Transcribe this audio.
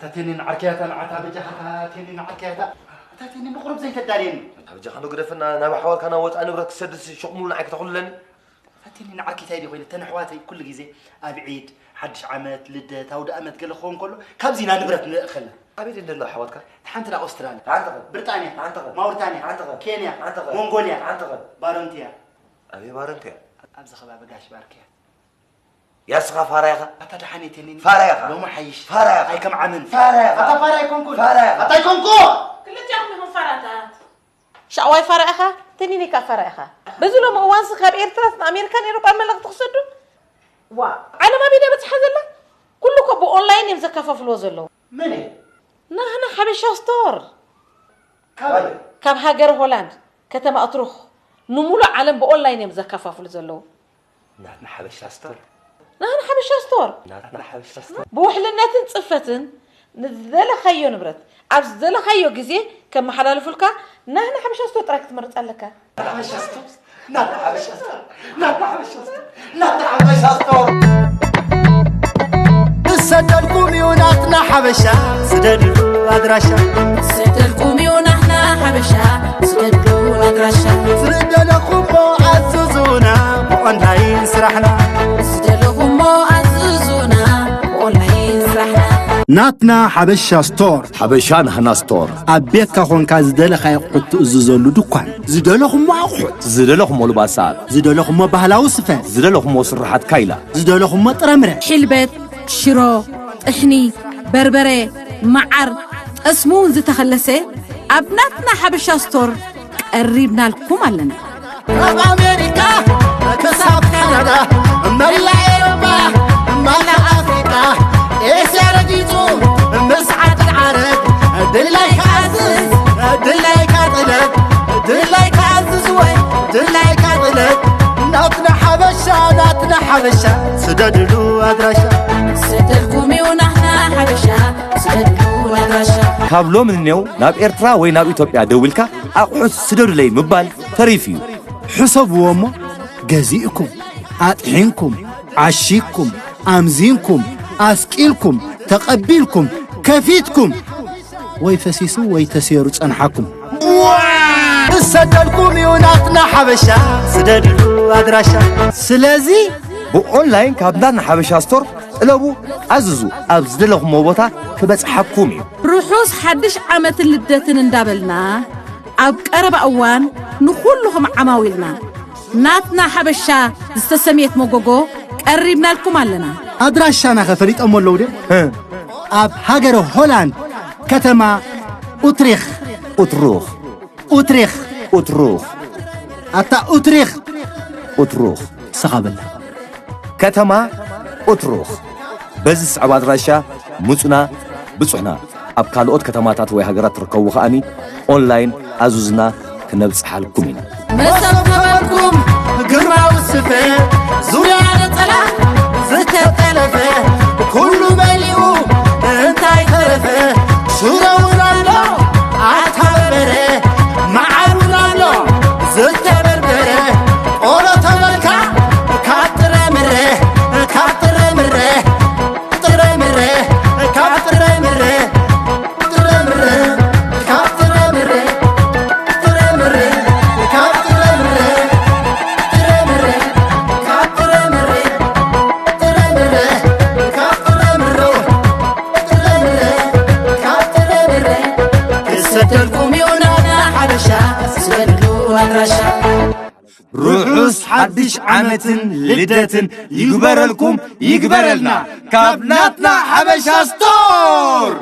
ታቴኒ ንዓርከያታ ንዓታ በጃኻ ታቴኒ ንዓርከያታ። ታቴኒ ንቕሩብ ዘይተዳልየኒ። ኣታ በጃኻ ዶ ግደፈና፣ ናብ ኣሕዋትካ ናብ ወፃእ ንብረት ክሰድስ ሽቕሙሉ ንዓይ ክተኽሉለኒ። ታቴኒ ንዓርከይታይ ዲኾይነ ተን ኣሕዋተይ ኩሉ ግዜ ኣብ ዒድ፣ ሓድሽ ዓመት፣ ልደት፣ ኣውደ ኣመት ገለ ክኸውን ከሎ ካብዚ ኢና ንብረት ንልእኸልና። ኣበይ ደን ደሎ ኣሕዋትካ? ሓንቲ ናብ ኣውስትራልያ፣ ሓንቲ ኸ? ብሪጣንያ፣ ሓንቲ ኸ? ማውሪታንያ፣ ሓንቲ ኸ? ኬንያ፣ ሓንቲ ኸ? ሞንጎልያ፣ ሓንቲ ኸ? ባረንትያ። ኣበይ ባረንትያ? ኣብዚ ከባቢ ጋሽ ባርክያ። ያስኻ ፋራ ኢኻ። ኣታ ደሓን የቴኒኒ። ፋራ ኢኻ። ሎሚ ሓይሽ። ፋራ ኢኻ። ኣይከምዓምን። ፋራ ኢኻ። ኣታ ፋራ ኣይኮንኩን። ፋራ ኢኻ። ኣታ ኣይኮንኩ። ክልቲኦም ኢኹም ፋራታት። ሻዕዋይ ፋራ ኢኻ፣ ቴኒኒ ከኣ ፋራ ኢኻ። በዚ ሎሚ እዋንሲ ካብ ኤርትራ ንኣሜሪካን ኤውሮጳን መልእኽቲ ክሰዱ። ዋ። ዓለም ኣበይ ድያ በጽሓ ዘላ? ኩሉ እኮ ብኦንላይን እዮም ዘከፋፍልዎ ዘለዉ። መን እዩ? ናህና ሓበሻ ስቶር። ካበይ? ካብ ሃገር ሆላንድ፣ ከተማ ኣትሩኽ፣ ንሙሉእ ዓለም ብኦንላይን እዮም ዘከፋፍሉ ዘለዉ። ናትና ሓበሻ ስቶር። ናህና ሓበሻ ስቶር። ናትና ሓበሻ ስቶር። ብውሕልነትን ጽፈትን ንዝደለኻዮ ንብረት ኣብ ዝደለኻዮ ግዜ ከመሓላልፉልካ ናህና ሓበሻ ስቶር ጥራይ ክትመርጽ ኣለካ። ናትና ሓበሻ ስቶር። ናትና ሓበሻ ስቶር። ናትና ሓበሻ ስቶር። ናትና ሓበሻ ስቶር። ዝሰደልኩም እዩ ናትና ሓበሻ፣ ስደድሉ ኣድራሻ። ዝሰደልኩም እዩ ናትና ሓበሻ፣ ስደድሉ ኣድራሻ። ዝደለኹሞ ኣዝዙና ብኦንላይን ስራሕና። ዝደለኹሞ ኣዝዙና ብኦንላይን ስራሕና። ናትና ሓበሻ ስቶር። ሓበሻ ናህና ስቶር። ኣብ ቤትካ ኾንካ ዝደለኻዮ ኣቑሑት ትእዝዘሉ ድኳን። ዝደለኹሞ ኣቑሑት። ዝደለኹሞ ልባሳት። ዝደለኹሞ ባህላዊ ስፈ። ዝደለኹሞ ስርሓት ካይላ። ዝደለኹሞ ጥረምረ። ሕልበት፣ ሽሮ፣ ጥሕኒ፣ በርበረ፣ መዓር፣ ጠስሚ እውን ዝተኸለሰ ኣብ ናትና ሓበሻ ስቶር ቀሪብናልኩም ኣለና። ካብ ኣሜሪካ ክሳብ ካናዳ፣ መላእ ኤውሮጳ፣ መላእ ኣፍሪቃ፣ ኤስያ ረጊጹ ምስ ዓዲ ዓረብ፣ ድላይካ ኣዝዝ፣ ድላይካ ጥለብ፣ ድላይካ ኣዝዝ ወይ ድላይካ ጥለብ። ናትና ሓበሻ፣ ናትና ሓበሻ፣ ስደድሉ ኣድራሻ። ስደድኩም እዩ ናትና ሓበሻ፣ ስደድሉ ኣድራሻ። ካብ ሎሚ ንኔው ናብ ኤርትራ ወይ ናብ ኢትዮጵያ ደዊልካ ኣቑሑት ስደዱለይ ምባል ተሪፉ እዩ። ሕሰብዎ እሞ፣ ገዚእኩም፣ ኣጥሒንኩም፣ ዓሺግኩም፣ ኣምዚንኩም፣ ኣስቂልኩም፣ ተቐቢልኩም፣ ከፊትኩም፣ ወይ ፈሲሱ ወይ ተሴሩ ጸንሓኩም። ዝሰደልኩም እዩ ናትና ሓበሻ፣ ስደድሉ ኣድራሻ። ስለዚ ብኦንላይን ካብ ናትና ሓበሻ ስቶር ጥለቡ፣ ኣዝዙ፣ ኣብ ዝደለኹሞ ቦታ ክበጽሓኩም እዩ። ርሑስ ሓድሽ ዓመትን ልደትን እንዳበልና፣ ኣብ ቀረባ እዋን ንኹልኹም ዓማዊልና ናትና ሓበሻ ዝተሰምየት መጎጎ ቀሪብናልኩም ኣለና። ኣድራሻና ከ ፈሊጦሞ ኣለዉ ድዮም? እ። ኣብ ሃገረ ሆላንድ፣ ከተማ ኡትሪኽ። ኡትሩኽ። ኡትሪኽ። ኡትሩኽ። ኣታ ኡትሪኽ። ኡትሩኽ። ንስኻ በላ። ከተማ ኡትሩኽ። በዚ ዝስዕብ ኣድራሻ ምጹና፣ ብጹሕና። ኣብ ካልኦት ከተማታት ወይ ሃገራት ትርከቡ ከኣኒ ኦንላይን ኣዙዝና ክነብጽሓልኩም ኢና። መሰብ ከበርኩም ግርማዊ ስፈ፣ ዙርያ ነጸላ ዝተጠለፈ፣ ኩሉ መሊኡ እንታይ ተረፈ? ሽሮ እውን ኣሎ ኣታ በርበረ፣ መዓር እውን ኣሎ ዝተበርበረ፣ ቆሎ ተበልካ ካብ ጥረ ምረ፣ ካብ ጥረ ምረ፣ ጥረ ምረ፣ ካብ ጥረ ምረ፣ ጥረ ምረ፣ ካብ ጥረ ምረ፣ ጥረ ምረ፣ ካብ ጥረ ምረ፣ ጥረ ምረ፣ ካብ ጥረ ምረ፣ ጥረ ምረ፣ ካብ ጥረ ምረ፣ ጥረ ምረ፣ ካብ ጥረ ምረ። ክሰደልኩም እዩ ናትና ሓበሻ፣ ስደድሉ ኣድራሻ። ርሑስ ሓድሽ ዓመትን ልደትን ይግበረልኩም ይግበረልና ካብ ናትና ሓበሻ ስቶር።